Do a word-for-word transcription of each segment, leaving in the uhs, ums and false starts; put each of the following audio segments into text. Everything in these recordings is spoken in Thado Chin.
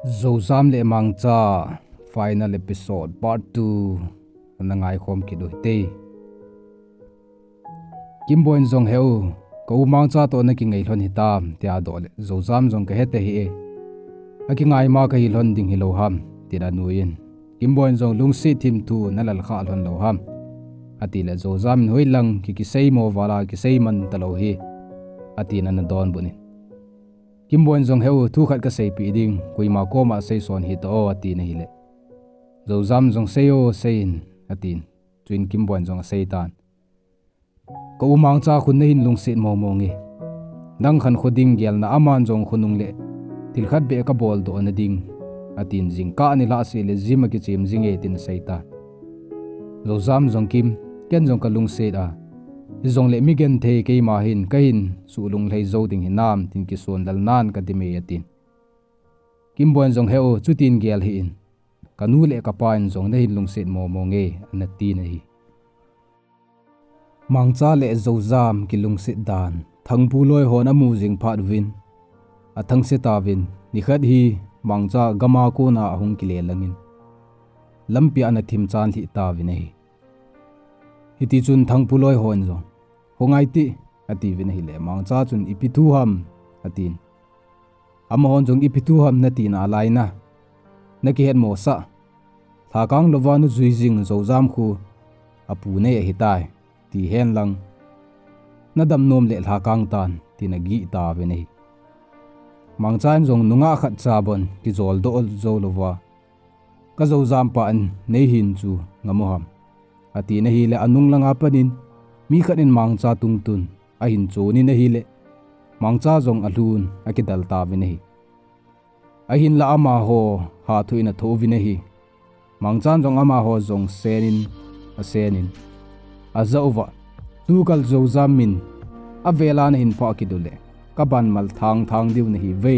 Zozam le Mangcha final episode part two ana ngaikhom kit u hite. Kimboi'n jong, "He u, ka u Mangcha toh na kingai lhon hitam," tia adoh le, Zozam jong, "Ka hete hih e. A kingai ma ka hi lhon ding hilou ham," tin anuiyin. Kimboi'n jong, "Lungset thim thu na lal kha lhon lou ham," ati le, Zozam in, "Hoilang ki kisei mo vala kisei man talou hi," atin ana donbut in. Kimboi'n jong, "He u, thu khat ka seipeh ding, koima koma seison hih ta o," atin ahile, Zozam jong, "Sei o, seiyin," atin. Chuin Kimboi'n jong asei tan, "Ka u Mangcha khun na hin lungset momo nge. Nang khankho ding gelna aman jong khonung le thil khat beh ka boldoh na ding," atin, "Jingkah ni lhah seh le gym a kichem jing e," tin asei tan. Zozam jong, "Kim, ken jong ka lungset a, hijongle mi genthei keima hin ka hin suh lunglhai jou ding hinam, tin kison lal nan ka dim e," atin. Kimboi'n jong, "He u, chutin gel hih in. Ka nu le ka pa'n jong na hin lungset momo nge," ana tin ahi. Mangcha le Zozam kilungset dan Thangpu loi hon amu jing phat uvin, athangse tauvin, nikhat hi Mangcha gam a kona ahung kile langin, lampi a ana thim chan lhih tauvin ahi. Hitichun Thangpu loi hon jong, "Hung ngai tih," atiuvin ahile, Mangcha chun, "Ipi thu ham?" atin. Amahon jong, "Ipi thu ham na tina alai na, na kihet mosah. Lhakang louva na jui jing Zozam khu apu nei ahitai, ti hen lang, na dam nom le lhakang tan," tin agih tauvin ahi. Mangcha'n jong, "Nungah khat cha bon kijol doh jou louva ka Zozam pa in nei hin chu ngam u ham," atin ahile, anung langa panin mi khat in Mangcha tungtun ahin chon in ahile, Mangcha jong alhun akidal tauvin ahi. Ahinla amaho hatho in atho uvin ahi. Mangcha'n jong amaho jong senin asenin, ajah uva, "Tukal Zozam min avela na hin phah kit u le, ka ban mal thang thang diu nahi ve.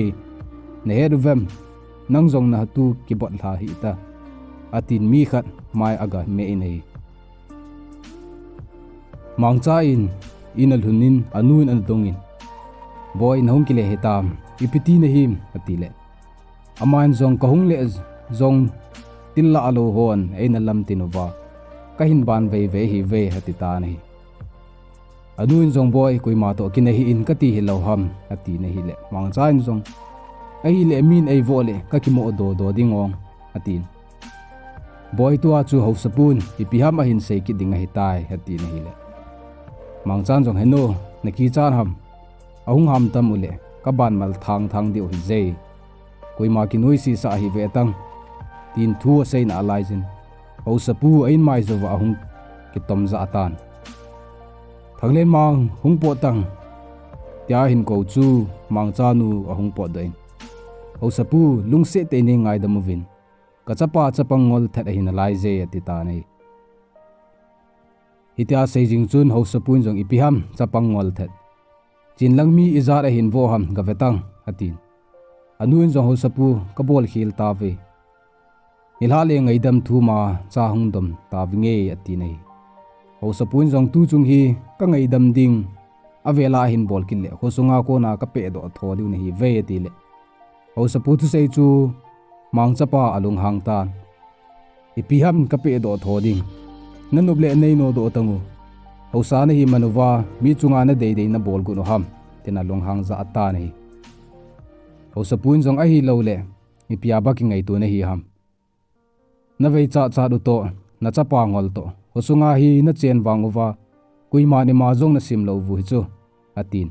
Na het uvem? Nang jong na hatu kibot lha hih ta," atin mi khat mai aga me in ahi. Mangcha in, in alhun in, anu in ana dong in, "Boi, na hung kile hitam, ipi ti na him?" ati le, aman jong, "Ka hung le jong thil lah lou hon eina lamtin uva, ka hin ban vei vei hi ve," ati tan ahi. Anu in jong, "Boi, koima toh kinai hih in kati hilou ham," ati na hile, Mangcha in jong, "Ahile min eivoh le ka kimoh doh doh ding ong," atin. "Boi, tua chu Haosapu'n ipi ham ahin sei kit ding ahitai," ati na hile, Mangcha'n jong, "Henu, na kichat ham? Ahung ham tam u le, ka ban mal thang thang diu hi jeh. Koima kinoise sa ahi ve tang," tin thu asei na alai jin, Haosapu a in mai jouva ahung kitom jah tan. "Thanglenmang, hung pot tang," tia ahin kou chu Mangcha nu ahung potdoh in, "Haosapu, lungset tah in nei ngaidam uvin, ka chapa chapang ngol thet ahi nalai jeh," ati tan ahi. Hitia asei jing chun Haosapu in jong, "Ipi ham chapang ngol thet? Chin lang mi ijat ahin voh ham, gave tang," atin. Anu in jong, "Haosapu, ka bol khel tauve. Nilhah le ngaidam thum a cha hung dom tauvinge," atin ahi. Haosapu in jong, "Tuchung hi ka ngaidam ding, avela ahin bol kit le khosunga kona ka pehdoh tho diu nahi ve," ati le, Haosapu thusei chu Mangchapa alunghang tan. "Ipi ham ka pehdoh tho ding? Na nop le nei nodoh tang u. Haosa nahi man uva, mi chunga na deidei na bol got u ham," tin alunghang jah tan ahi. Haosapu in jong, "Ahilou le, ipi a ba kingaito nahi ham? Na vei chat chat u toh, na chapa ngol toh, khosunga hi na chen vang uva, koiman ima jong na sim lou u hi chu," atin.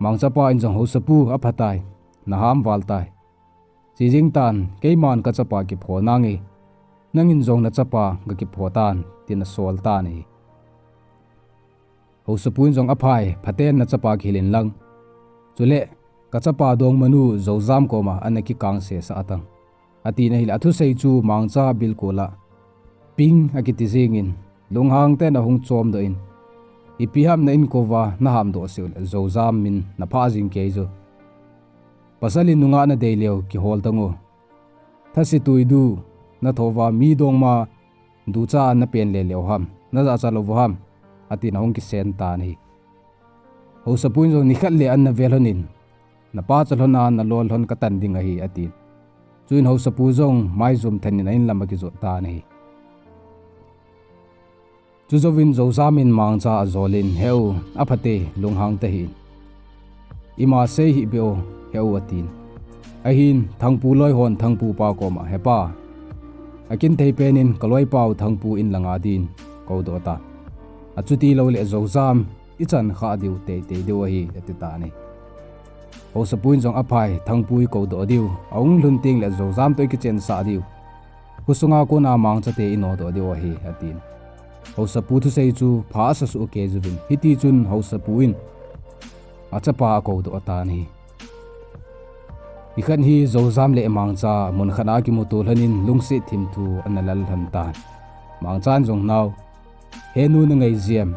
Mangchapa in jong, "Haosapu, aphatai, na ham val tai. Chejing tan, keiman ka chapa kipho nange, nangin jong na chapa ga kipho tan," tin asol tan ahi. Haosapu in jong, "Aphai, phaten na chapa kihil in lang. Chule, ka chapa dongmanu Zojam koma ana kikang sesah tang," ati na hile, athusei chu Mangcha bilkol a ping akiti jingin, lunghang ten ahung chomdoh in, "Ipi ham na inko uva na hamdoh seh u le, Zojam min na phah jing kei chu. Pasal in nungah na dei leu kihol tang u. Thase tuidu na tho uva mi dongma ducha na pen le leu ham, na jachat lou u ham," atin ahung kisen tan ahi. Haosapu in jong, "Nikhat le an na vel lhon in, na pacha lhon a na lol lhon ka tan ding ahi," atin. Chuin haosapu jong maijum than in a in lam a kijot tan ahi. Chujouvin Joujam in Mangcha ajol in, "He u, aphate, lunghang tahih in. Ima sei hih beh o, he u," atin. Ahin Thangpu loi hon Thangpu pa koma, "He pa, akin thei pen in ka loipa u Thangpu in langa din kou doh tan. Achuti lou le Joujam ichan khah diu teitei diu ahi," ati tan ahi. Haosapu in jong, "Aphai, Thangpu ikou doh diu, ahung lhun teng le Joujam toh ikichen sah diu. Khosunga kona Mangcha te inodoh diu ahi," atin. Haosapu thusei chu pha asa soh kei jouvin, hiti chun haosapu in achapa akou doh tan ahi. Nikhat hi Joujam le Mangcha mun khat a kimuto lhon in lungset thim thu ana lal lhon tan. Mangcha in jong, "Nao, henu na ngai jiem?"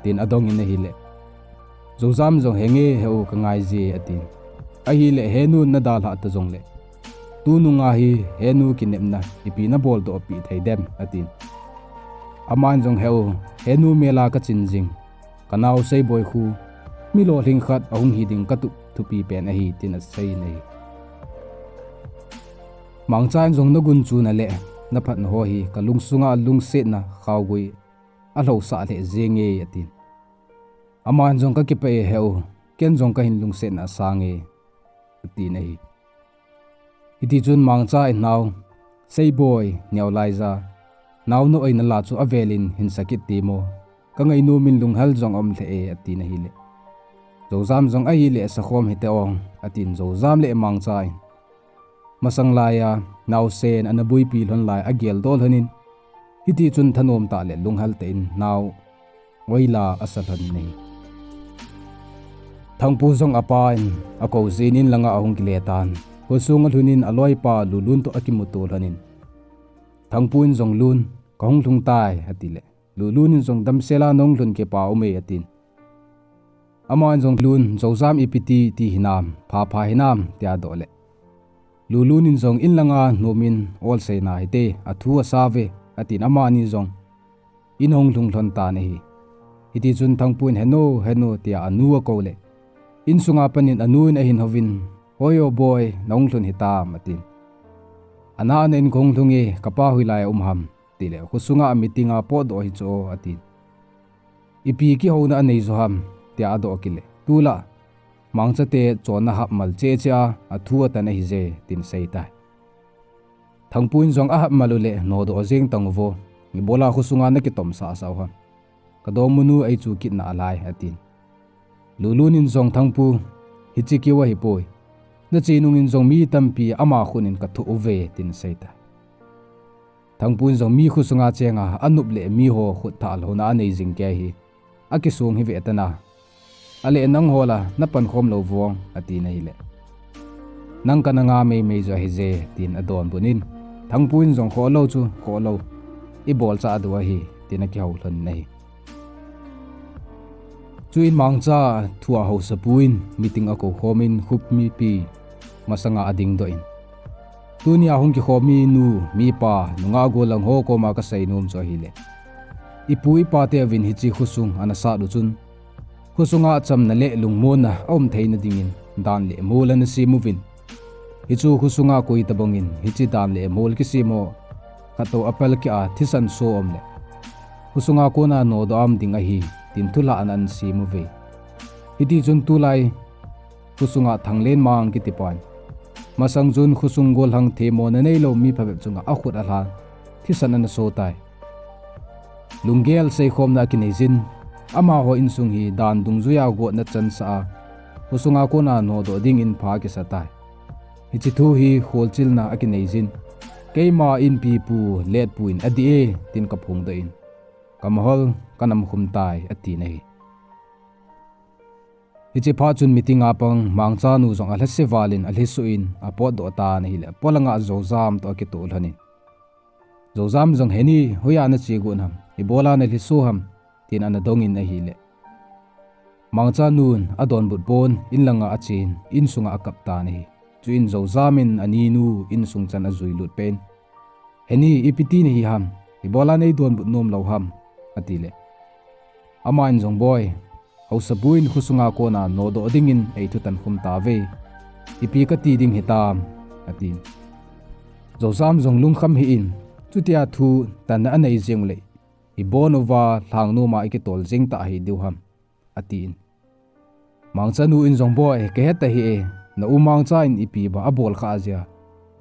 tin adong in ahile, Joujam jong, "Henge he u, ka ngai jie," atin. Ahile, "Henu na dalhah ta jongle, tunung a hi henu kinepna ipi na bol doh pi thei dem?" atin. Aman jong, "He u, henu mel a ka chin jing, ka nao Seiboi khu mi lolhing khat ahung hi ding ka tup thupi pen ahi," tin asei in ahi. Mangcha in jong, "Na gunchu na le na phatna ho hi ka lungsunga lungsetna khaogui alhousah lheh jenge," atin. Aman jong, "Ka kipah e he u, ken jong ka hin lungsetna asang e," atin ahi. Hiti chun Mangcha in, "Nao Seiboi, neo laija, nao na oina la chu avel in hin sa kit temo. Ka ngainom in lunghel jong aum lheh e," atin ahile, Joujam jong, "Ahile sakhom hite ong," atin Joujam le Mangcha in masang laiya naosen ana buipi lhon lai agel doh lhon in, hiti chun thanom tah le lunghel tah in nao oi la asa lhon in ahi. Thangpu jong apa in akou jin in langa ahung kile tan. Khosung alhun in aloipa Lulun toh akimuto lhon in, Thangpu in jong, "Lun, ka hung lhung tai," atile, Lulun in jong, "Damsel a nahung lhun kipa um e," atin. Aman jong, "Lun, Joujam ipi ti, ti hinam, pha pha hinam?" tia adoh le, Lulun in jong, "In langa nom in olseina hite, athu asa ve," atin, amani jong in ahung lhung lhon tan ahi. Hiti chun Thangpu in, "Henu, henu," tia anu akou le, insunga panin anu in ahin houvin, "Hoi o boi, nahung lhun hitam?" atin. "Ana ana in kahung lhung e, kapa hoilai a um ham?" tile, "Khosunga meeting a potdoh hi chu o," atin. "Ipi kihouna anei jo ham?" tia adoh kit le, "Tulai Mangcha te chonna hapmal cheh cheh a, athu atan ahije," tin asei tai. Thangpu in jong, "Ahapmal u le nodoh jeng tang uvo, ibola khosunga nakitom sasa u ham? Ka dongmanu eichu kit nalai," atin. Lulun in jong, "Thangpu, hiche keu ahipoi. Nache nung in jong mi tampi ama khut in kathoh uve," tin asei tai. Thangpu in jong, "Mi khosunga chenga anop le miho khut thah lhouna anei jing kei hi akisong hi ve tana. Ale nangho la napankhom lou vong," atin ahile, "Nang kana nga meimei jo ahije," tin adonbut in, Thangpu in jong, "Khoh lou chu khoh lou, ibolchah diu ahi," tin akihou lhon in ahi. Chuin Mangcha thua haosapu in meeting akou khom in, khop mipi masanga adingdoh in, "Tunia hung kikhom mi nu, mi pa, nungah gollhang ho koma kasei nom chu ahile, ipu ipa teuvin hiche khosung ana sat u chun, khosunga chamna le lungmonna aum theina dingin dan le mol ana sem uvin. Hichu khosunga koi tabang in hiche dan le mol kisem ho khat toh apalkeh a thisan so um le, khosunga kona nodoh a um ding ahi, tin thulhahna ana sem uve. Hiti chun tulai khosunga Thanglenmang kitipan, masang chun khosung gollhang themmona neilou mi phabep chunga akhut alhan, thisan ana so tai. Lunggel seikhomna akinei jin, amaho insung hi dan dungjuia gotna chansah a, khosunga kona nodoh dingin pha akisa tai. Hiche thu hi kholchilna akinei jin, keima inpipu Letpu in adih e, tin kaphongdoh in, kamahol kanamkhum tai," atin ahi. Hiche phat chun meeting a pang Mangcha nu jong alhase val in alhisoh in apotdoh tan ahile, polanga Joujam toh akitoh lhon in, Joujam jong, "Heni, hoiya nache got ham, ibola nalhiso ham?" tin ana dong in ahile, Mangcha nun adonbut pon, in langa achen, insunga akap tan ahi. Chuin Joujam in aninu insung chan ajui lut peh in, "Heni, ipi ti nahi ham, ibola neidonbut nom lou ham?" atile, aman jong, "Boi, Haosapu in khosunga kona nodoh dingin eithutan khum tauve. Ipi kati ding hitam, atin. Joujam jong lungkham hih in, chutia thutanna anei jeng uleh, ibon uva lhang noma ikitol jeng ta hi diu ham, atin. Mangcha nu in jong, boi, kahet ahi e, na u Mangcha in ipi ba abol kha jia,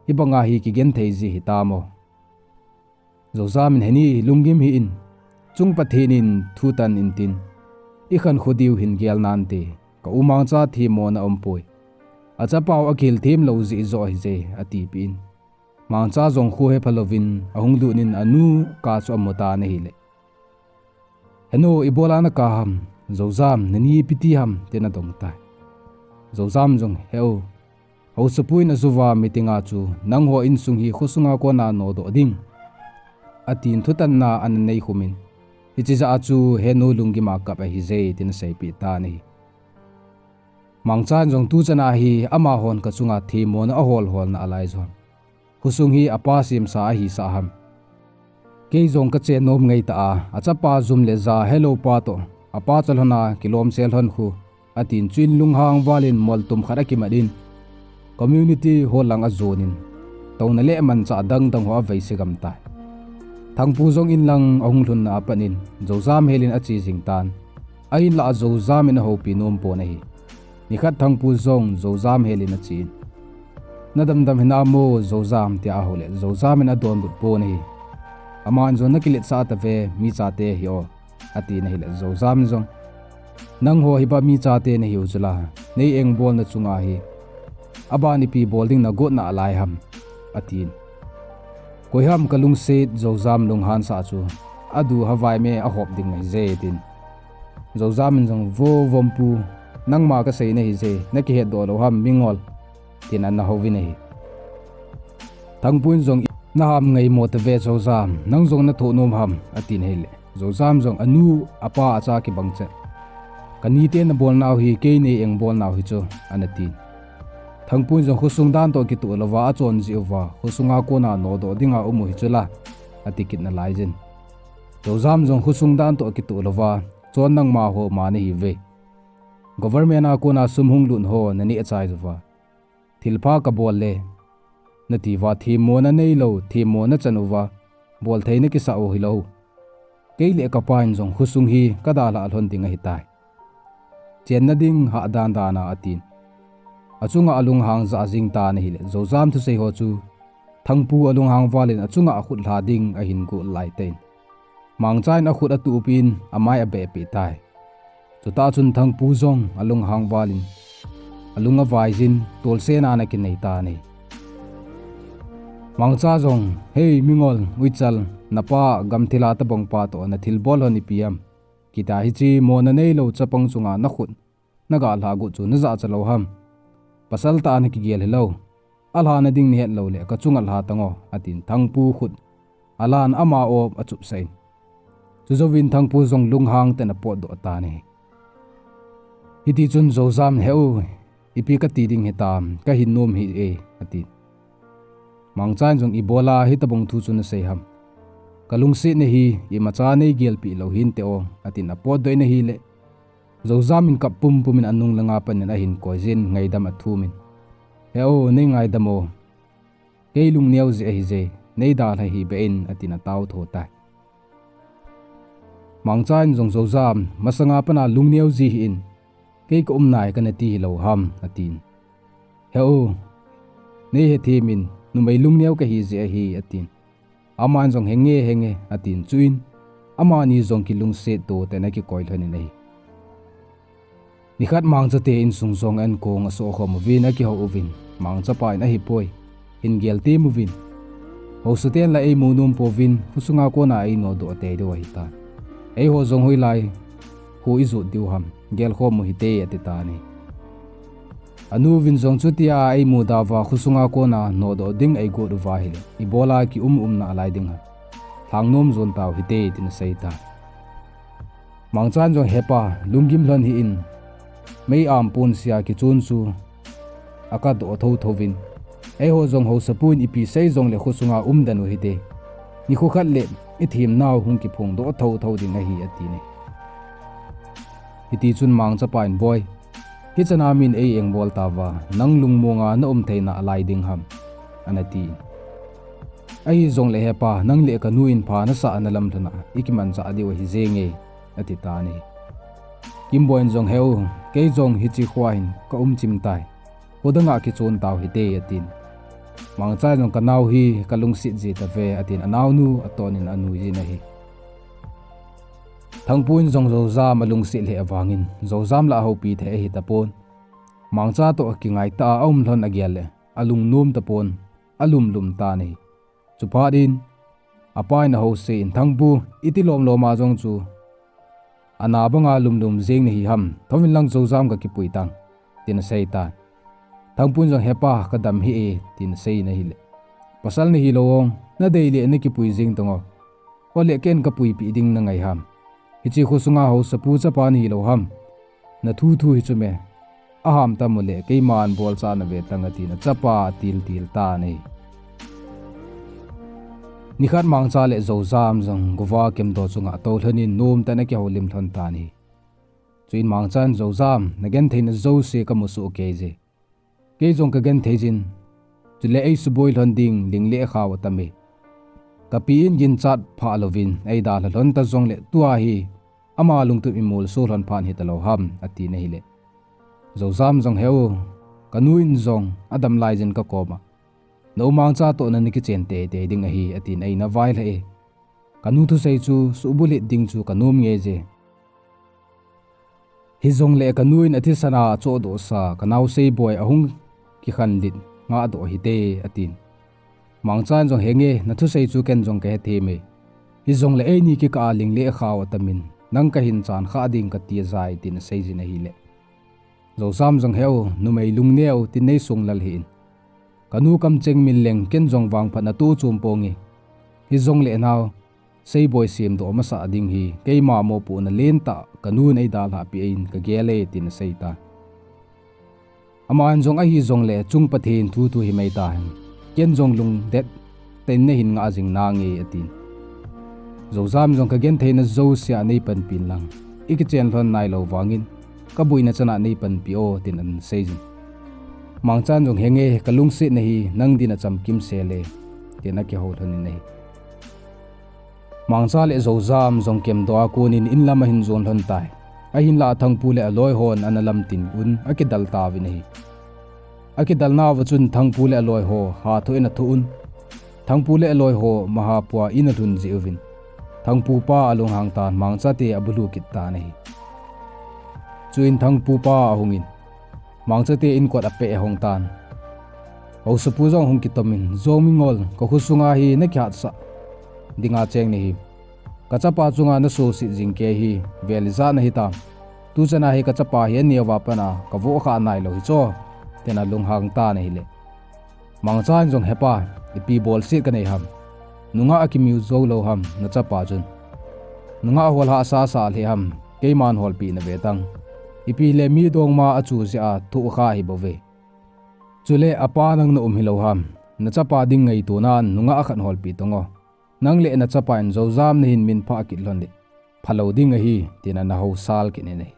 hibanga hi kigenthei ji hitam o. Joujam in, heni lunggim hih in, chung Pathen in thutan intin, ikhankho diu hin gel nante, ka u Mangcha themmona aumpoi. Achapau akihil them lou jeh joh ahije, atipeh in. Mangcha jong khohe phalouvin ahung lut in anu kah chu amutan ahileh, henu, ibola nakah ham, Joujam, nani ipi ti ham, tin adong tai. Joujam jong, he u, haosapu in ajuva meeting a chu nangho insung hi khosunga kona nodoh ding, atin thutanna ana nei khum in, hiche jeh a chu henu lunggim a kap ahije, tin aseipeh tan ahi. Mangcha in jong, tuchan a hi amahon kachunga themmona ahol holna alai jong, khosung hi apa semsa ahisah ham. Kei jong kachen nom ngai tah a, achapa jum le ja helou pa toh, apa chalhon a kilomsel lhon khu, atin, chuin lunghang val in moltum khat akimat in, community hall lang ajon in, touna le manchah dangdang ho aveise gam tai. Thangpu jong in lang ahung lhunna apat in, Joujam hel in ache jing tan. A in lah a Joujam in ahoupi nom pon ahi. Nikhat Thangpu jong Joujam hel in achen, nadamdam hinam o Joujam, tia ahou leh, Joujam in adonbut pon ahi. Aman jong, nakiletsah tave, mi chate hi o, atin ahileh, Joujam in jong, nangho hiba mi chate nahiu chula, nei engbolna chunga hi aban ipi bol ding nagotna alai ham, atin. Koi ham kalungset Joujam lunghan sah chu, adu havai me ahop ding ahije, tin. Joujam in jong, vo vompu, nangma kasei nahije, nakihetdoh lou ham mingol, tin ana houvin ahi. Thangpu in jong, naham ngaimo tave Joujam, nang jong nathoh nom ham, atin ahileh, Joujam jong, anu, apa acha kibang chet, kanite nabolnau hi kei nei engbolnau hi chu, ana tin. Thangpu in jong, khosung dan toh kitoh louva achon jeh uva khosunga kona nodoh dinga um u hi chula, ati kit nalaiyin, Joujam jong, khosung dan toh kitoh louva chon nangma ho ma nahiuve. Government a kona sum hung lut ho naneh chai uva, thilpha kabol le, natiuva themmona neilou, themmona chan uva bolthei nakisah u hilou. Kei le kapa in jong khosung hi kadalhah lhon ding ahitai. Chenna ding hahdan dan a, atin. Achunga alunghang jah jing tan ahileh, Joujam thusei ho chu Thangpu alunghang val in achunga akhut lha ding ahin gol lai tan. Mangcha in akhut atuhpeh in amai abehpeh tai. Chutah chun Thangpu jong alunghang val in alung avaiyin tolsena ana kinei tan ahi. Mangcha jong, hei mingol, uichal, napa gamthil a tabang pa toh nathilbol lhon ipi ham? Kita hiche mona neilou chapang chunga nakhut nagalhah got chu najahcha lou ham? Pasal tah a nakigel hilou, alhana ding nahet lou leh kachunga lha tan o, atin Thangpu khut alan ama op achupsah in. Chujouvin Thangpu jong lunghang tah in apotdoh tan ahi. Hitichun Joujam in, he u, ipi kati ding hitam, kahin nom hih e, atin. Mangcha in jong, ibola hitobang thu chu nasei ham? Kalungsetna hi imacha neigelpeh lou hinte o, atin apotdoh in ahileh, Joujam in kap pumpum in anung langa pat in ahin koiyin ngaidam athumin, he u, neingaidam o, kei lungneo jeh ahije, neidalha hih beh in, atin ataotho tai. Mangcha in jong, Joujam, masanga pat a lungneo ji hih in, kei kaum nai kanati hilou ham, atin. He u, neihethem in, numei lungneo kahi jeh ahi, atin. Aman jong, henge henge, atin, chuin amani jong kilungset to tah in akikoi lhon in ahi. Nikhat Mangcha te insung jong ankong asoh khom uvin akihou uvin, Mangcha pa in, ahipoi, hin geltem uvin, haosa ten la eimu nom pouvin, khosunga kona einodoh tei diu ahitan. Eiho jong hoilai kho ijot diu ham, gelkhom u hite, ati tan ahi. Anu vin jong, chutia eimuda uva khosunga kona nodoh ding eigot uva ahileh, ibola kium um nalai ding ham? Lhangnom jon tau hite, tin asei tan. Mangcha in jong, hepa, lunggim lhon hih in, mei-am ponsia kichon chu akadoh thotho vin, eiho jong haosapu in ipi sei jongleh khosunga umden u hite, nikho khat leh ithemnau hung kiphongdoh thotho ding ahi, atin ahi. Hiti chun Mangcha pa in, Boi, hichana min ei engbol tauva, nang lungmonga na um theina alai ding ham, ana tin. Ahijongle hepa, nang le kanu in pha nasah na lamlhona ikimanchah diu ahi jenge, ati tan ahi. Kimboi in jong, Heu, kei jong hiche khoa hin ka um chim tai. Khodanga kichon tau hite, atin. Mangcha in jong, Kanao hi kalungset ji tave, atin anaonu atonin anuijin ahi. Thangpu in jong Joujam alungset lheh vangin, Joujam lah ahoupi thei ahitapon. Mangcha toh kingaitah a aum lhon agel le, alungnom tapon, alumlum tan ahi. Chuphat in, apa in ahouse in, Thangpu, iti lomlom a jong chu ana banga lumlum jeng nahi ham, thouvin lang Joujam kakipui tang, tin asei tan. Thangpu in jong, Hepa, kadam hih e, tin aseiyin ahile, Pasal nahilou ong, nadei le nakipui jeng tong o. Ole ken kapuipeh ding nangai ham. Hiche khosunga housapu chapa nahilou ham. Nathu thu hi chu me. Aham tam ule, keiman bolchah nave tang, atin achapa atiltil tan ahi. Nikhat Mangcha le Joujam jong Gova Kemdo chunga atoulhonin nomtah in akihoulim lhon tan ahi. Chuin Mangchan, Joujam, nagentheina jouse kamusoh keije. Kei jong kagenthei jin. Chule eisuboi lhon ding ling le khao atame. Kapi in ginchat phah louvin eidalha lhon ta jongle tua hi ama lungtup imolso lhon phat hitalou ham, atin ahile, Joujam jong, Heu, kanu in jong adam laijin kakoma, na u Mangcha toh nana kichen teitei ding ahi, atin eina vailhah e. Kanu thusei chu suhbulhit ding chu kanom ngeije. Hijongle kanu in athisan a achohdohsa kanao Seiboi ahung kikhanlit ngahdoh hite, atin. Mangchan jong, Henge, nathusei chu ken jong kahethem e. Hijongle eini kikah a ling le khao atamin, nang kahin chan khah ding kati ajai, tin aseijin ahile, Joujam jong, Heu, numei lungneo tin neisung lal hih in. Kanu kamcheng min leng ken jong vangphat natoh chom ponge. Hijongle nao Seiboi semdoh masah ding hi keima mopohna lentah kanun eidalhah peh in kagel e, tin aseitan. Aman jong, Ahijongle chung Pathen thu thu himai tahen, ken jong lungdet tah in nahin ngah jing nange, atin. Joujam jong, Kagentheina jousea neipanpin lang, ikichen lhon nailou vangin kaboina chana neipanpi o, tin aseijin. Mangchan jong, Henge, kalungsetna hi nang din achamkim sele, tin akihou lhonin ahi. Mangcha le Joujam jong Kemdoh a konin inlam ahin jon lhon tai. Ahinlah Thangpu le aloihon ana lamtin un akidal tauvin ahi. Akidalnauva chun Thangpu le aloiho hathoh in athoh un, Thangpu le aloiho mahapua in alhun jeh uvin, Thangpu pa alunghang tan, Mangchate abulu kit tan ahi. Chuin Thangpu pa ahungin, Mangchate inkot apeh ahung tan. Housapu jong ahung kitomin, Jomingol, kakhosunga hi nakihatsah dinga cheng nahi. Kachapa chunga nasoset jing kei hi vel ijat nahitam. Tuchana hi kachapa hi aneova pana kavoh khah nailou hicho, tin alunghang tan ahile, Mangchan jong, Hepa, ipi bolset kanei ham. Nungah akimiu joulou ham nachapa chun. Nungah hol hahsa sah lheh ham, keiman holpeh nave tang. Ipi hile mi dongma achu jeh a thohkha hibouve. Chule apa nang na um hilou ham. Nachapa ding ngaitonan nungah khat holpeh tong o. Nang le nachapa in Joujam nahin minphah kit lhon le phalou ding ahi, tin ana housal kit in ahi.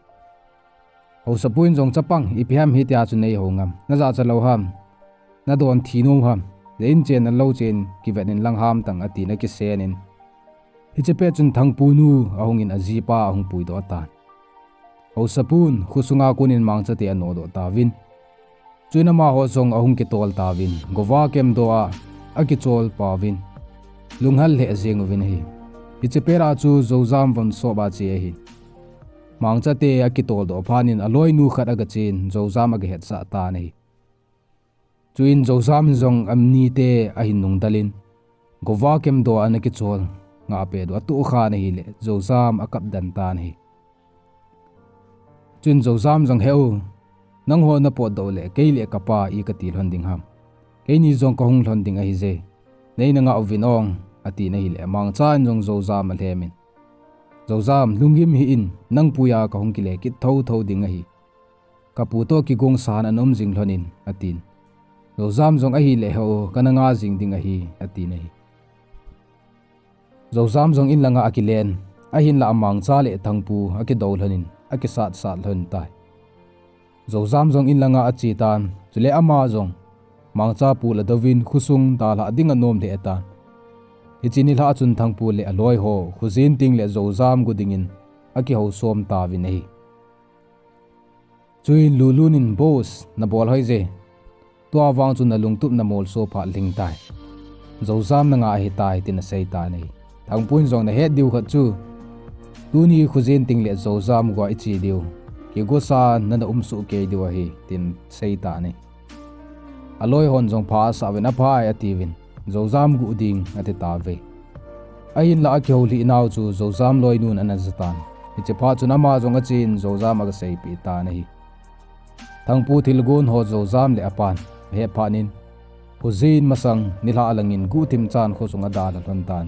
Housapu in jong, Chapang, ipi ham hitia chu neihou ngam? Najachat lou ham? Nadon thi nom ham? Jeh in chen nalou chen kivet in lang ham tang, atin akisenin. Hiche pet chun Thangpu nu ahungin ajipa ahung puidoh tan. Housapun khosunga konin Mangchate anodoh tauvin. Chuin amaho jong ahung kitol tauvin, Gova Kemdoh a akichol pauvin, lunghal lheh jeng uvin ahi. Hiche pet a chu Joujam von sop a che ahin. Mangchate akitoldoh phatnin aloinu khat agachen, Joujam agahetsah tan ahi. Chuin Joujam jong anite ahin nungdalin, Gova Kemdoh a ana kichol ngahpet u atohkhan ahile, Joujam akapden tan ahi. Chuin Joujam jong, Heu, nangho napotdoh le kei le kapa i kati lhon ding ham? Keini jong kahung lhon ding ahije. Neina ngah uvin ong, atin ahile, Mangchan jong Joujam alhemin, Joujam, lunggim hih in, nang puiya kahung kile kit thouthou ding ahi. Kapu toh kigongsan ana um jing lhonin, atin. Joujam jong, Ahile, Heu, kana ngah jing ding ahi, atin ahi. Joujam jong inlanga akilen, Ahinlah Mangcha le Thangpu akidou lhonin, akisat sat lhon tai. Joujam jong in langa ache tan, chule ama jong Mangcha pul adouvin khosung dalhah ding anom lheh tan. Hiche nilhah chun Thangpu le aloi ho, Khojin Ting le Joujam gu dingin akihou som tauvin ahi. Chuin Lulun in, "Boss, nabol hoi je. Tua vang chu nalungtup namolso phat lhing tai. Joujam nanga ahitai," tin asei tan ahi. Thangpu in jong, "Nahet diu khat chu, tuni Khojin Ting le Joujam gua iche diu, kigosa nana umsoh kei diu ahi," tin asei tan ahi. Aloi hon jong pha asah uvin, "Aphai," atiuvin, "Joujam gu ding," ati tauve. Ahinlah akihou lhih nau chu Joujam loinun ana ja tan. Hiche phat chun ama jong achen Joujam agaseipeh tan ahi. Thangpu thilgon ho Joujam le apan ahet phat in, Khojin masang nilhah langin guhthim chan khosung adalha lhon tan.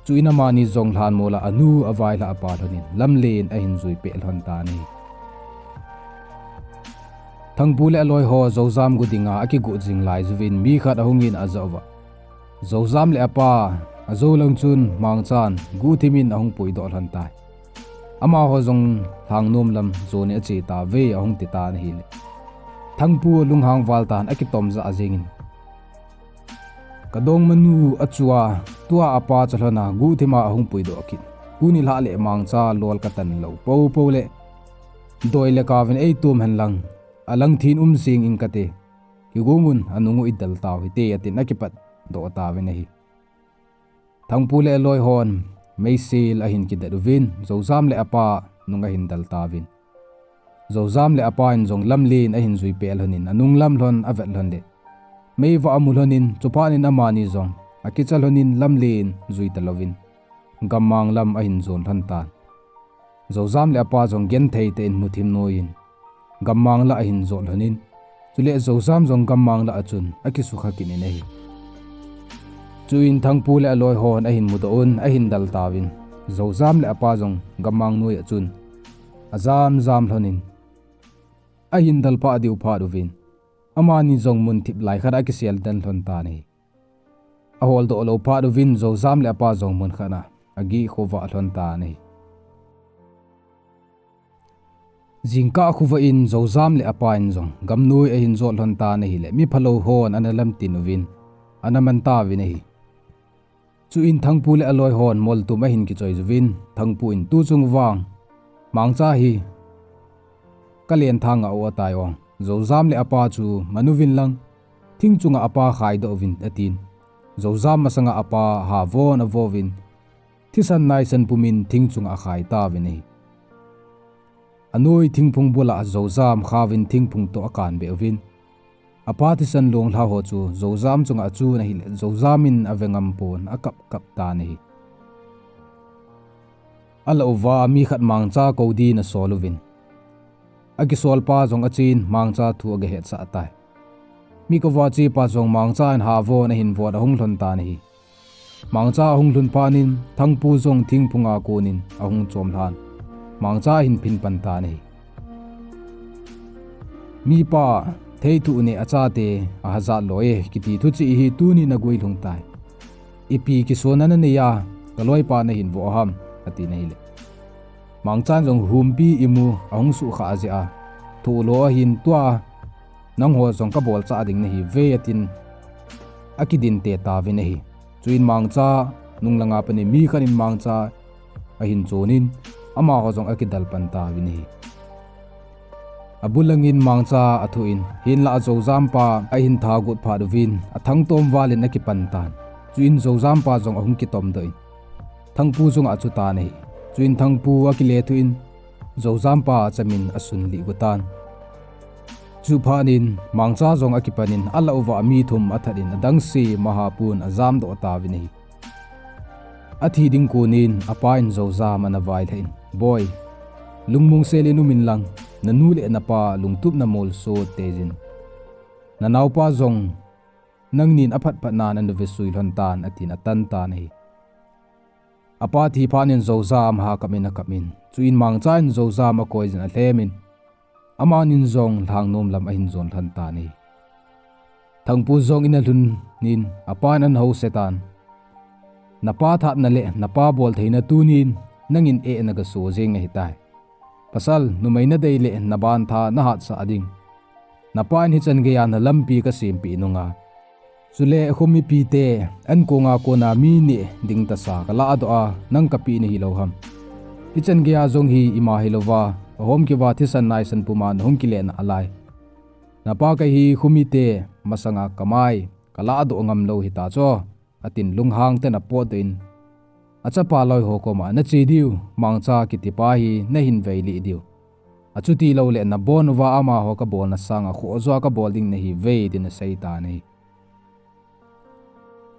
Chuin amani jong lhanmol a anu availhah apa lhonin lamlen ahin jui peh lhon tan ahi. Thangpu le aloi ho Joujam gu dinga akigu jing lai jouvin mi khat ahungin ajah uva, Joujam le apa ajou lang chun Mangchan guhthimin ahung puidoh lhon tai. Amaho jong lhang nom lam joni ache tauve, ahung ti tan ahile, Thangpu alunghang val tan, akitom jah jengin, "Kadongmanu achua, tua apa cha lhona guhthima ahung puidoh kit. Tuni lhah le Mangcha lol katan lou poupou le, doi le kauvin eitom hen lang, alang thin um jeng ing kate. Kigomun, anung u idel tau hite," atin akipatdoh tauvin ahi. Thangpu le aloi hon meisil ahin kidet uvin, Joujam le apa nung ahin del tauvin. Joujam le apa in jong lamlen ahin jui peh lhonin, anung lam lhon avet lhon le, meivah amu lhonin, chuphat in amani jong akicha lhonin lamlen jui talouvin, gammang lam ahin jon lhon tan. Joujam le apa jong genthei tah in muthim noiyin gammang lah ahin jot lhonin, chule Joujam jong gammang lah a chun akisukha kit in ahi. Chuin Thangpu le aloi hon ahin mudoh un, ahin del tauvin, Joujam le apa jong gammang noi a chun ajam jam lhonin, ahin del pah diu phat uvin, amani jong mun thip lai khat a akisel den lhon tan ahi. Aholdoh lou phat uvin Joujam le apa jong mun khat a agih khovah lhon tan ahi. Jingkah khovah in Joujam le apa in jong gamnoi ahin jot lhon tan ahile, mi phalou hon ana lamtin uvin ana man tauvin ahi. Chuin Thangpu le aloi hon moltum ahin kichoi uvin, Thangpu in, "Tuchung vang Mangcha hi kalen thang a o atai o. Joujam le apa chu man uvin lang, thing chunga apa khaidoh uvin," atin. Joujam masanga apa havon avovin, thisan naisan pumin thing chunga akhai tauvin ahi. Anoi thingphung bula Joujam khauvin thingphung toh akanbeh uvin, apa thisan longlha ho chu Joujam chunga achun ahile, Joujam in ave ngam pon akap kap tan ahi. Alah uva mi khat Mangcha kou din asol uvin, akisolpa jong achen Mangcha thu agahetsah tai. Mi kouva chepa jong Mangcha in havon ahin von ahung lhon tan ahi. Mangcha ahung lhun phat in Thangpu jong thingphunga konin ahung chom lhan, Mangcha ahin phin pan tan ahi. Mipa theithu neh a chate ahajat loi e kiti thuchih hi tunin aguilhung tai. Ipi kisonna nanei a, kaloipa nahin voh ham, atin ahile, Mangchan jong, "Humpi imu ahung suhkhah jeh a thoh lo ahin, tua nangho jong kabolchah ding nahiuve," atin akidinte tauvin ahi. Chuin Mangcha nunglanga panin mi khat in Mangcha ahin chonin, amaho jong akidel pan tauvin ahi. Abul langin Mangcha athuh in, hinlah Joujam pa ahin thagot phat uvin, athangtom valin akipan tan. Chuin Joujam pa jong ahung kitomdoh in, Thangpu chunga achu tan ahi. Chuin Thangpu akilethuh in, Joujam pa chamin asunlih got tan. Chuphat in Mangcha jong akipan in, alah uva mi thum athat in, adangse maha pon ajamdoh tauvin ahi. Athi ding konin apa in Joujam ana vailhah in, "Boi, lungmong selin umin lang, nanu le napa lungtup namolso teijin. Nanaopa jong nangnin aphat phat nan ana vesui lhon tan," atin atan tan ahi. Apa thi phat in Joujam hakap in akap in, chuin Mangcha in Joujam akoijin alhem in, amanin jong lhangnom lam ahin jon lhon tan ahi. Thangpu jong in alhun in, apan ana houset tan. Napa thatna le napa boltheina tunin nangin eh nagaso jeng ahitai. Pasal, numei nadei le naban tha nahatsah ding. Napa in hichan geiya nalampi kasempeh nunga. Chule khomipite, ankonga kona mi neh ding tasa kalahdoh a, nang kapeh nahi lou ham. Hichan geiya jong hi ima hilouva, ahomkiva thisan naisan puma nahung kile nalai. Napa kahi khomite, masanga kamai kalahdoh ngam lou hita chu, atin lunghang tah in apotdoh in, achapa loi ho koma nache diu, Mangcha kitipa hi nahin veilih diu. Achuti louleh nabon uva amaho kabolna sanga khoh joh a kabol ding nahiuve, tin aseitan ahi.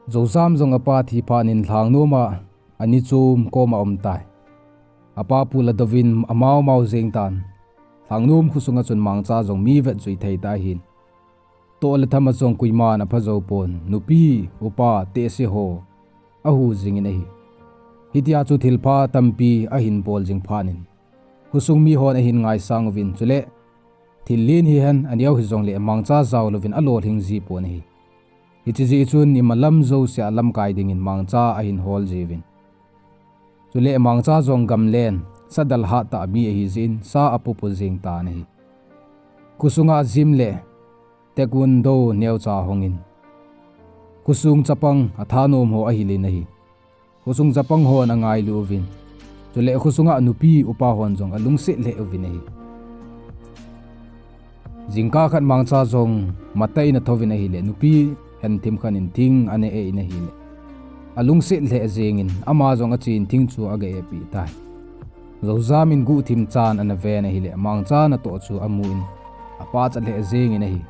Joujam jong apa thi phat in Lhangnom a ani chom koma aumtai. Apa pu ladouvin amau mau jengtan. Lhangnom khosunga chun Mangcha jong mi vetjui thei tah ahin. Toh le tham a jong koiman apha joupon, nupi, upa, tehse ho ahu jingin ahi. Hitia chu thilpha tampi ahin bol jing phat in, khosung mihon ahin ngaisang uvin, chule thil len hihen aneo hijongle Mangcha jao louvin alolhing jipon ahi. Hiche jeh chun imalam jousea lamkai dingin Mangcha ahin hol jiuvin. Chule Mangcha jong gamlen, sadal hattah mi ahijeh in sa apupu jengtan ahi. Khosunga gym le taekwondo neocha ahongin, khosung chapang athanom ho ahilin ahi. Khosung chapang hon angailu uvin, chule khosunga nupi upa hon jong alungset lheh uvin ahi. Jingkah khat Mangcha jong matah in athouvin ahile, nupi henthim khat in thing ana eh in ahile, alungset lheh jengin ama jong achen thing chu aga ehpeh tai. Joujam in guhthim chan ana ven ahile, Mangcha natoh chu amun apachat lheh jengin ahi.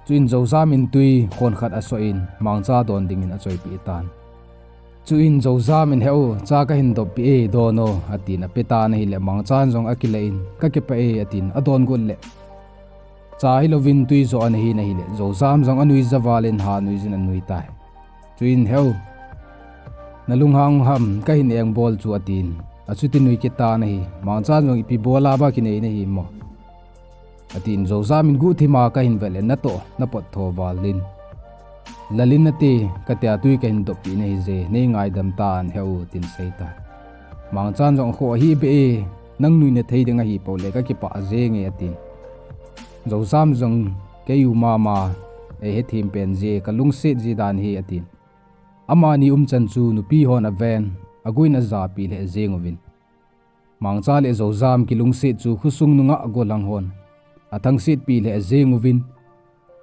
Chuin Joujam in twi khonkhat asoh in Mangcha don dingin achoipeh tan. Chuin Joujam in, "Heu, cha kahin doppeh e, don o," atin apetan ahile, Mangchan jong akile in, "Kakipah e," atin adon got le, cha hilouvin twi joh ana hin ahile, Joujam jong anuija val in ha nuijin anuitai. Chuin, "Heu, nalunghang ham, kahin engbol chu," atin achuti nui kit tan ahi. Mangchan jong, "Ipi bol a ba kinei nahi mo?" atin. Joujam in, "Guhthima kahin vet le natoh napot tho val in, lalin nate, katia twi kahin doppeh nahije, neingaidam tan, heu," tin aseitai. Mangchan jong, "Akhoh ahibeh e, nang nuina thei ding ahipou le kakipah jenge," atin. Joujam jong, "Kei u mama eihethem pen je, kalungset ji dan hi," atin. Amani umchan chu nupi hon aven, aguh in ajahpeh lheh jeng uvin. Mangcha le Joujam kilungset chu khosung nungah gollhang hon athangsetpeh lheh jeng uvin,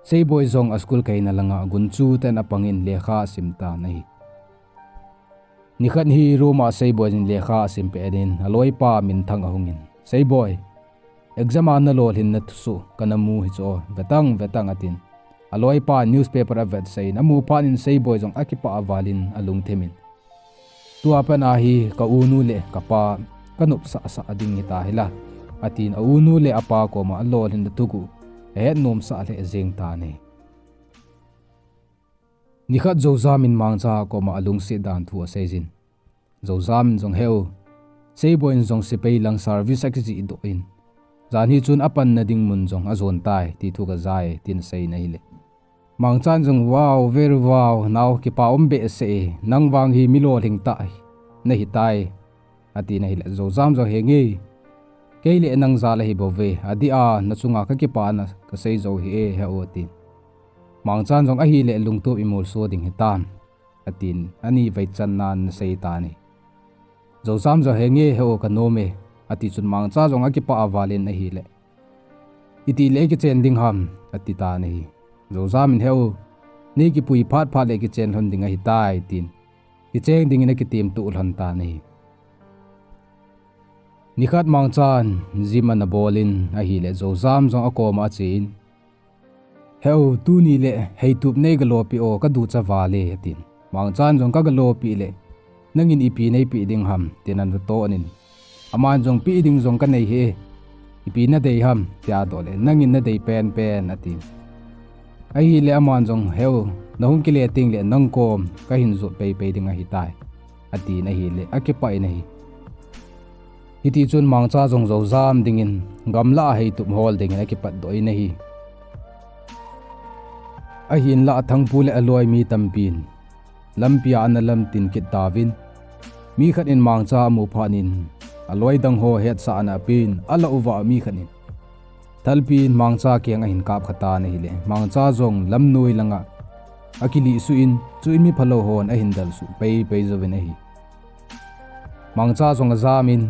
Seiboi jong aschool kaina langa gunchu tah in apangin lekha asim tan ahi. Nikhat hi room a Seiboi in lekha asim pet in aloipa Minthang ahungin, "Seiboi, exam a nalolhinna thusoh kanamu hichu, vetang, vetang," atin. Aloipa newspaper avetsah in amu phat in Seiboi jong akipah val in alungthim in, "Tua pat a hi ka unu le kapa kanopsah sah ding hita hila," atin, a unu le apa koma alolhinna thuguh ahet nomsah lheh jeng tan ahi. Nikhat Joujam in Mangcha koma alungset dan thu aseijin, Joujam in jong, "Heu, Seiboi in jong sepai lang service akijihdoh in, jan hi chun apanna ding mun jong ajon tai, ti thu kajai," tin asei in ahile, Mangchan jong, "Wow, very wow, nao kipa um behseh e, nang vang hi mi lolhing tah nahitai," atin ahile, Joujam jong, "Henge, kei le nang jal ahi bouve, adeh a nachunga kakipana kasei jou hih e, heu," atin. Mangchan jong, "Ahile lungtup imolso ding hitam," atin, ani veichannan asei tan ahi. Joujam jong, "Henge, heu, kanom e," ati chun Mangcha jong akipah val in ahile, "Itih le ikichen ding ham?" ati tan ahi. Joujam in, "Heu, neikipui phat phat le kichen lhon ding ahitai," tin kicheng dingin akitemtuh lhon tan ahi. Nikhat Mangchan gym ana bol in ahile, Joujam jong akoma achen, "Heu, tuni le heitup neiga lopeh o, kaducha val e," atin. Mangchan jong, "Kaga lopeh le nangin ipi neipeh ding ham?" tin ana ton in, aman jong, "Peh ding jong kanei hih e, ipi nadei ham?" tia adoh le, "Nangin nadei penpen," atin. Ahile aman jong, "Heu, nahung kile tengle nang kom kahin jot peipei ding ahitai," atin ahile akipah in ahi. Hiti chun Mangcha jong Joujam dingin gamlah a heitup hol dingin akipatdoh in ahi. Ahinlah Thangpu le aloi mi tampin lampi a ana lamtin kit tauvin, mi khat in Mangcha amu phat in, aloi dang ho hetsahna apen, alah uva mi khat in thalpi in Mangcha keng ahin kap kha tan ahile, Mangcha jong lamnoi langa akilih suh in, chuin mi phalou hon ahin del suh pei pei jouvin ahi. Mangcha jong ajam in,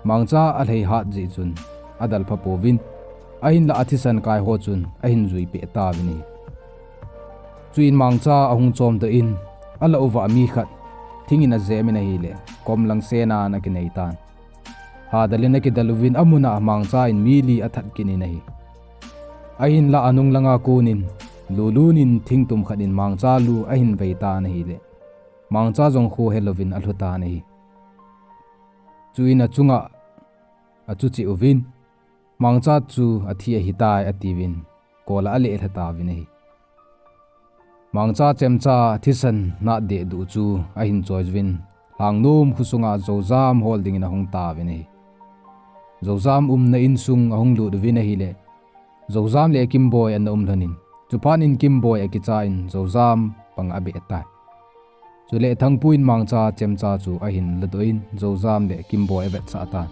Mangcha alhei hat jeh chun adel pha pouvin, ahinlah athisan kai ho chun ahin jui peh tauvin ahi. Chuin Mangcha ahung chom doh in, alah uva mi khat thing in ajem in ahile, kom lang sena ana kinei tan. Hadel in akidel uvin, amun a Mangcha in mi li athat kit in ahi. Ahinlah anung langa kon in, lulun in thingtum khat in Mangcha lu ahin vei tan ahile, Mangcha jong kho helouvin alhu tan ahi. Chuin achunga achu cheh uvin, Mangcha chu athi ahitai atiuvin, kol a alelha tauvin ahi. Mangcha chemcha thisan nat dehduh chu ahin choi uvin, Lhangnom khosunga Joujam hol dingin ahung tauvin ahi. Joujam umna insung ahung lut uvin ahile, Joujam le Kimboi ana um lhon in, chuphat in Kimboi akicha in Joujam pang abeh tai. Chule Thangpu in Mangcha chemcha chu ahin ladoh in, Joujam le Kimboi avetsah tan.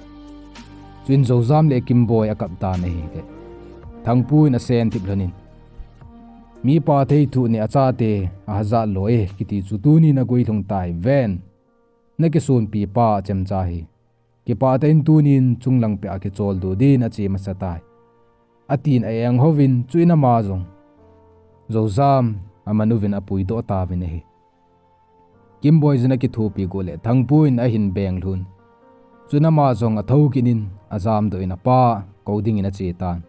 Chuin Joujam le Kimboi akap tan ahile, Thangpu in asen thip lhon in, mipa theithu ni achate ahajat lou e kiti chu tunin aguilhung tai ven. Nakisonpi pa chemcha hi kipah tah in tunin chunglang peh a kicholdo din ache masa tai, atin a-eng houvin, chuin ama jong Joujam aman uvin apuidoh tauvin ahi. Kimboi jin akithopi got le Thangpu in ahin beng lhun. Chuin ama jong athou kit in ajamdoh in apa kou dingin ache tan.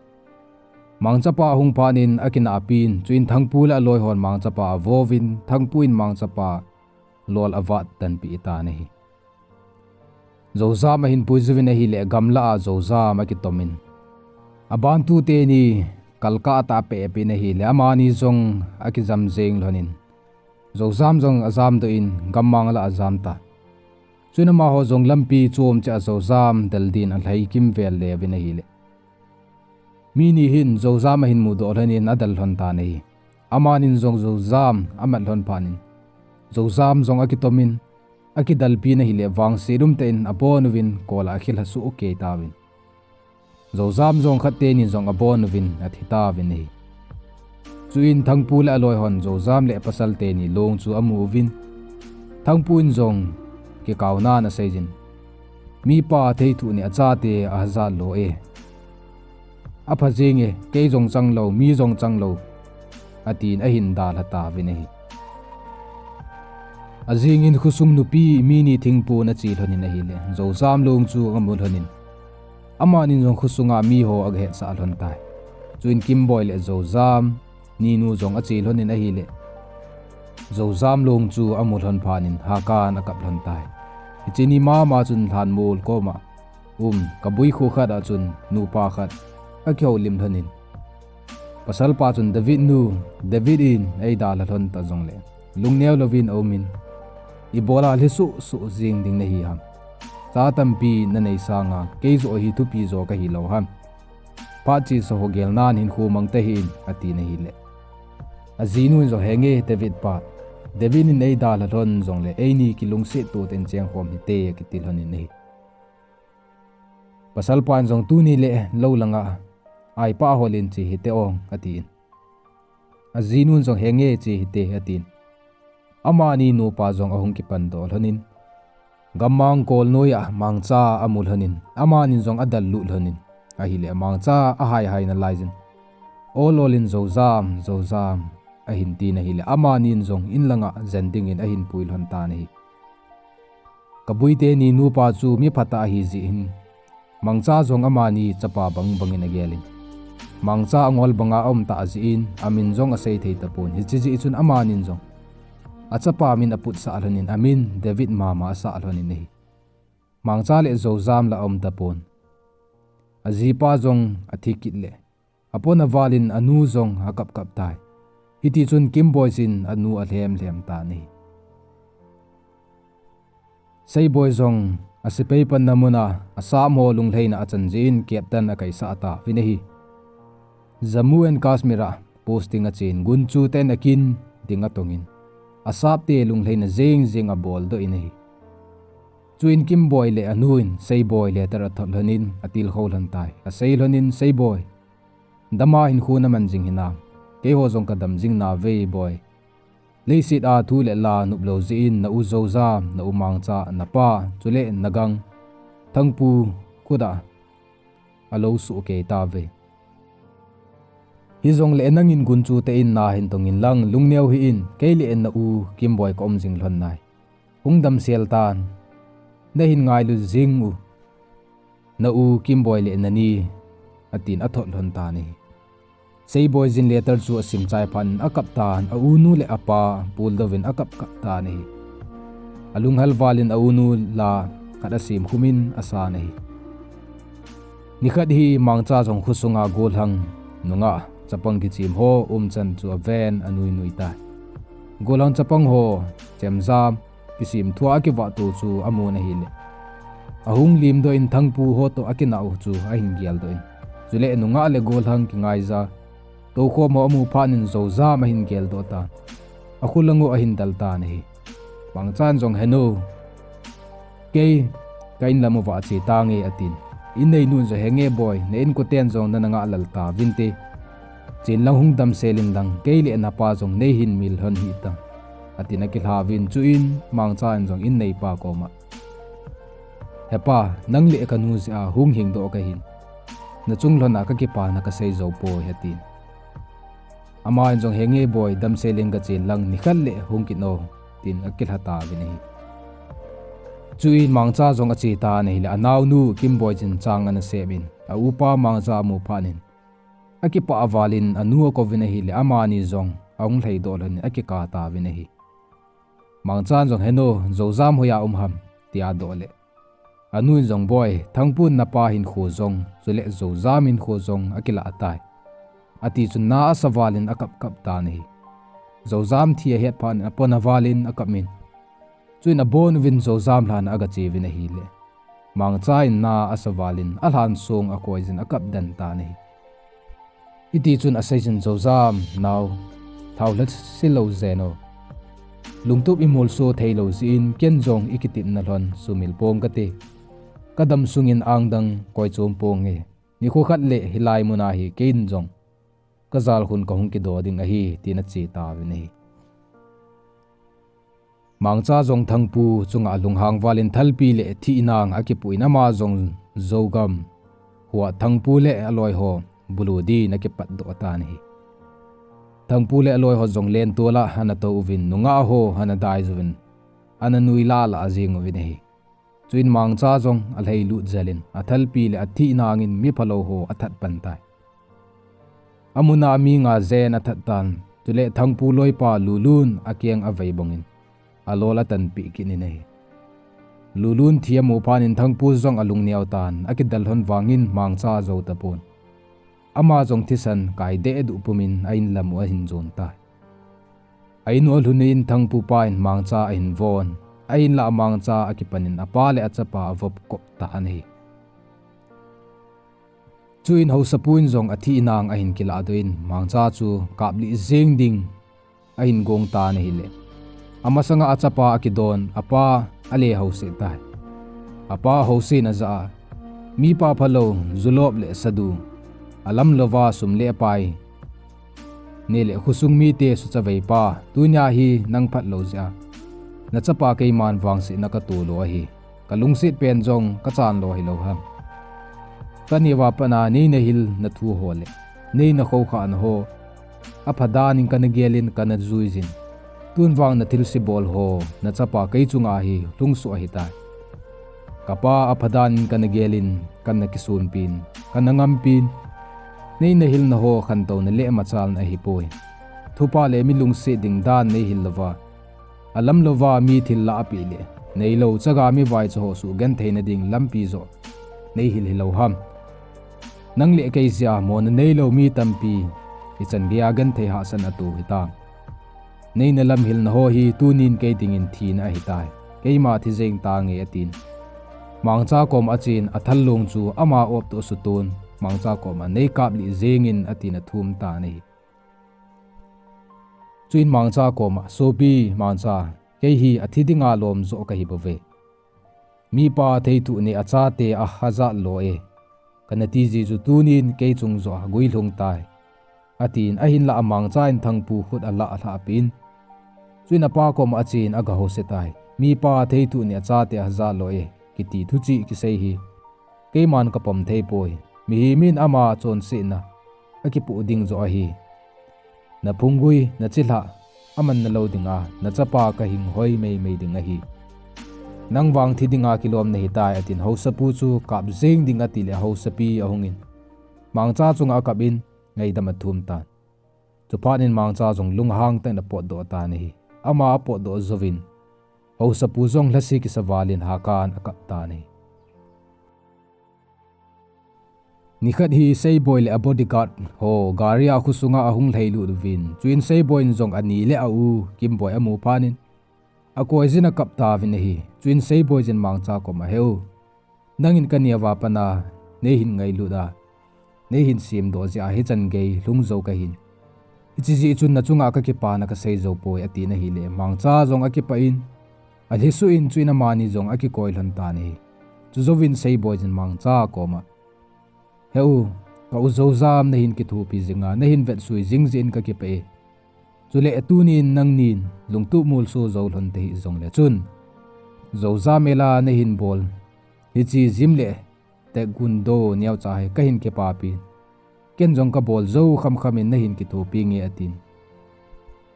Mangchapa ahung phat in akinahpi in, chuin Thangpu le aloi hon Mangchapa avouvin, Thangpu in Mangchapa lol avat tanpeh tan ahi. Joujam ahin pui jouvin ahile, gamlah a Joujam akitom in, abantu teni kalkah tah a apeh peh in ahile, amani jong akijam jeng lhon in, Joujam jong ajamdoh in gammang lah a ajam tan. Chuin amaho jong lampi chom cheh a Joujam del din alhai kimvel le uvin ahile, mi ni hin Joujam ahin mudoh lhon in adel lhon tan ahi. Amanin jong Joujam amat lhon phat in, Joujam jong akitom in, akidelpi in ahile, vangset umtah in abon uvin kol a akhilha soh kei tauvin, Joujam jong khat teni jong abon uvin athi tauvin ahi. Chuin Thangpu le aloi hon Joujam le apasal teni long chu amu uvin, Thangpu in jong kikaonan asei jin, mipa theithu ni achate ahajat lou e, apha jenge, kei jong changlou, mi jong changlou, atin ahin dalha tauvin ahi. Ajing in khosung nupi mi ni thingpon ache lhon in ahile, Joujam long chu amu lhon in, amanin jong khosunga miho agahetsah lhon tai. Chuin Kimboi le Joujam ninu jong ache lhon in ahile, Joujam long chu amu lhon phat in hakan akap lhon tai. Hiche ni mama chun lhanmol koma um kabui kho khat a chun nupa khat akihoulim lhon in, pasalpa chun David nu, David in eidalha lhon ta jongle lungneo louvin aumin, ibola lhi suhsuh jing ding nahi ham? Cha tampi nanei sanga keijoh hi thupi jo kahi lou ham? Phat chesa ho gelnan hinkho mang tahih in, atin ahile, ajinu in jong, henge David pa, David in eidalha lhon jongle eini kilungset to tah in chengkhom hite, akiti lhon in ahi. Pasalpa in jong, tuni le lou langa aipah hol in che hite o, atin. Ajinun jong, henge che hite, atin. Amani nupa jong ahung kipandoh lhonin, gammang kol noiya Mangcha amu lhonin, amanin jong adel lut lhonin, ahile Mangcha ahai hai nalaijin, ol ol in, Joujam, Joujam, ahin tin ahile, amanin jong inlanga jen dingin ahin pui lhon tan ahi. Kabui teni nupa chu mi phatah ahi jeh hin, Mangcha jong amani chapa bang bangin agelin, Mangcha angol banga aum tah jeh in, amin jong asei thei tapon, hiche jeh chun amanin jong achapa min aputsah lhonin, amin David mama asah lhonin ahi. Mangcha le Joujam la aum tapon. Ajipa jong athi kit le, apon avalin anu jong akap kap tai. Hitichun Kimboi jin anu alhem lhem tan ahi. Seiboi jong asepai panna muna asapmo lunglhaina achan jeh in captain akaisah tauvin ahi. Jammu and Kashmir a posting achen, gunchu ten akin ding atongin, asapte lunglhaina jeng jeng abol doh in ahi. Chuin Kimboi le anu in Seiboi letter athot lhon in atilkhou lhon tai. Asei lhon in, Seiboi, dama hinkho naman jing hinam? Keiho jong kadam jing nauve boi. Leiset a thu le la nop lou jeh in na u Joujam, na u Mangcha, napa, chule nagang Thangpu khut a alou soh kei tauve. Hijongle nangin gunchu tah in nahin tong in lang, lungneo hih in, kei le na u Kimboi ka um jing lhon nai. Hung damsel tan, nahin ngailu jing u, na u Kimboi le nani, atin athot lhon tan ahi. Seiboi jin letter chu asim chai phat in akap tan, a unu le apa puldoh in akap kap tan ahi. Alunghel val in a unu la khat asim khum in asan ahi. Nikhat hi Mangcha jong khosunga gollhang nungah chapang kichem ho umchan chu aven anui nui tai. Gollhang chapang ho chemjam kisem thua akivah to chu amun ahile, ahung limdoh in Thangpu ho toh akinah u chu ahin geldoh in, chule nungah le gollhang kingaija toukhom ho amu phat in Joujam ahin geldoh tan, akholang u ahin del tan ahi. Mangchan jong, Henu, kei ka inlam uva che tange, atin. Inneinun jong, Henge boi, na inkoten jong nana ngah lel tauvinte. Chen lang hung damsel in lang, kei le napa jong neihin mil lhon hih tan, atin akilhauvin. Chuin Mangcha in jong inneipa koma, Hepa, nang le kanu jeh a hung hingdoh kahin, nachung lhona kakipana kasei jou poi, atin. Aman jong, Henge boi, damsel in kachen lang nikhat le hung kit o, tin akilha tauvin ahi. Chuin Mangcha jong ache tan ahile, anaonu Kimboi chin chang ana sem in, a upa Mangcha amu phat in, akipah val in anu akouvin ahile, amani jong ahung lhaidoh lhon in akikap tauvin ahi. Mangchan jong, Henu, Joujam hoiya um ham, tia adoh le, anu in jong, Boi, Thangpun napa hinkho jong, chule Joujam hinkho jong akilah tai, ati chun na asa val in akap kap tan ahi. Joujam thi ahet phat in apona val in akap in, chuin abon uvin Joujam lhan agache uvin ahile, Mangcha in na asa val in alhan song akoijin akap den tan ahi. Hiti chun asei jin, Joujam nao, thaolha se lou jeng o. Lungtup imolso thei lou jeh in ken jong ikitepna lhon sumil pong kate. Kadam sungin angdang koi chom ponge. Nikho khat le hilai muna hi keiin jong kajalkhun kahung kido ding ahi, tin ache tauvin ahi. Mangcha jong Thangpu chunga alunghang val in thalpi le thihnang akipoh in ama jong Jougam khoa Thangpu le aloiho bulu din akipatdoh tan ahi. Thangpu le aloiho jong lentol a ana tou uvin, nungah ho ana dai uvin, ana nui lah lah jeng uvin ahi. Chuin Mangcha jong alhailut jel in, athalpi le athihnang in miphalou ho athat pan tai. Amuna mi nga jen athat tan, chule Thangpu loipa Lulun akeng avei bang in, alol atanpeh kit in ahi. Lulun thi amu phat in Thangpu jong alungneo tan, akidel lhon vangin Mangcha ajou tapon. Ama jong thisan kai dehduh pum in a-inlam u ahin jon tai. A-in u alhun in Thangpu pa in Mangcha ahin von. A-in lah a Mangcha akipan in apa le achapa avop kop tan ahi. Chuin haosapu in jong athihnang ahin kilahdoh in Mangcha chu kaplih jeng ding ahin gong tan ahile, amasanga achapa akidon, apa ale house tai. Apa house in ajah a, Mipa phalou, julop le sadu, alam louva sum le pai nei le khosung mite suchaveipa, tunia hi nang phatlou jeh a nachapa keiman vangsetna kato lou ahi. Kalungset pen jong kachan lou hilou ham? Kaneo a pat a neina hilna thu ho le neina khoukhahna ho aphadan in kana gel in kana jui jin. Tun vang nathilse bol ho nachapa kei chunga hi lhungsuh ahitai. Kapa, aphadan in kana gel in, kana kisunpin, kana ngampin. Neina hilna ho khantouna le machalna ahipoi. Thupha le mi lungset ding dan neihil louva, alam louva mi thil lahpeh le neilou chaga mi vaicha ho sugentheina ding lampi joh neihil hilou ham? Nang le kei jeh a mona neilou mi tampi ichan geiya genthei hahsatna ato hitam? Neina lamhilna ho hi tunin kei dingin thina ahitai. Keima thi jeng tange, atin. Mangcha koma achen, athal long chu ama op toh asuton, Mangcha koma nei kaplih jengin, atin athum tan ahi. Chuin Mangcha koma, "Sopi Mangcha, kei hi athi dinga lom jo kahi bouve. Mipa theithu ni achate ahajat lo e. Kana ti ji chu tunin kei chung jo aguilhung tai," atin, ahinlah a Mangcha in Thangpu khut alah alhah pin. Chuin apa koma achen agahousetai. "Mipa theithu ni achate ahajat lo e, kiti thuchih kisei hi keiman kapom thei poi. Mihem in ama chonsetna akipoh ding jo ahi. Naphunggui, nachilhah, amanna lou dinga, nachapa kahinghoi meimei ding ahi. Nang vang thi dinga kilom nahitai," atin, housapu chu kap jeng ding atile housapi ahungin, Mangcha chunga akap in, ngaidam athum tan. Chuphat in Mangcha jong lunghang tah in apotdoh tan ahi. Ama apotdoh jouvin, housapu jong lhase kisa valin hakan akap tan ahi. Nikhat hi Seiboi le a bodyguard ho gari a khosunga ahung lhailut uvin, chuin Seiboi in jong ani le a u Kimboi amu phat in, akoijin akap tauvin ahi. Chuin Seiboi jin Mangcha koma, "Heu, nangin kaneo a pat a neihin ngailut a, neihin semdoh jeh a hichan gei lhung jou kahin. Hiche jeh chun nachunga kakipana kasei jou poi," atin ahile, Mangcha jong akipah in, alhisuh in, chuin amani jong akikoi lhon tan ahi. Chujouvin Seiboi jin Mangcha koma, "Heu, ka u Joujam nahin kithopi jinga, nahin vetsui jing jeh in kakipah e. Chule tunin nangnin lungtup molso jou lhon tahih jongle chun, Joujam ela nahin bol hiche gym le taekwondo neocha hi kahin kipapin, ken jong kabol jou khamkham in nahin kithopi nge," atin.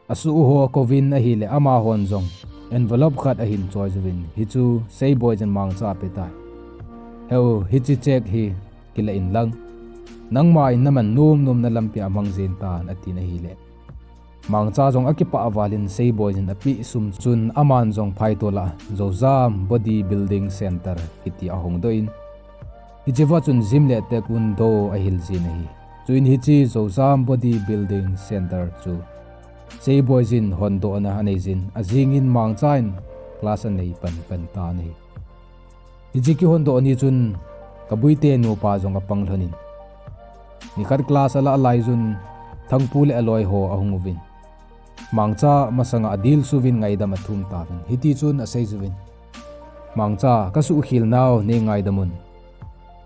Asuh ho akouvin ahile amahon jong envelope khat ahin choi jouvin, hichu Seiboi jin Mangcha apetai. "Heu, hiche cheque hi kilah inlang, nangma in naman nomnomna lampia mang jeng tan," atin ahile, Mangcha jong akipah valin Seiboi jin apeh sum chun aman jong phaitol a Joujam Body Building Center kiti ahongdoh in, hichea chun gym le taekwondo ahil jin ahi. Chuin hiche Joujam Body Building Center chu Seiboi jin hondohna anei jin, ajingin Mangcha in class anei panpan tan ahi. Hiche kihondoh ni chun Kabuite nupa jong apang lhonin, nikhat class alah laijun Thangpu le aloi ho ahung uvin, Mangcha masanga adilsuvin ngaidam athum tauvin, hitichun aseiuvin, "Mangcha, kasuhkhel nau neingaidam un.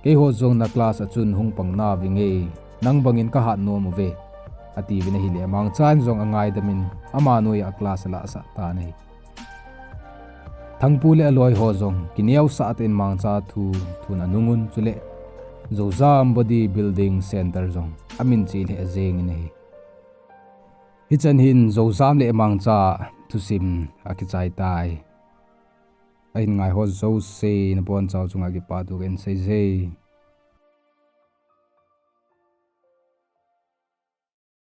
Keiho jong na class a chun hung pang nauvinge, nang bangin kahat nom uve," atiuvin ahile, Mangcha in jong angaidamin ama noiya class alahsah tan ahi. Thangpu le aloi ho jong kineosah tah in Mangcha thu thun anungun, chule Joujam Body Building Center jong aminchih lheh jengin ahi. Hichan hin Joujam le Mangcha thusim akichai tai. Ahin ngaiho jouse nabonchauva chunga kipathu kahin seije.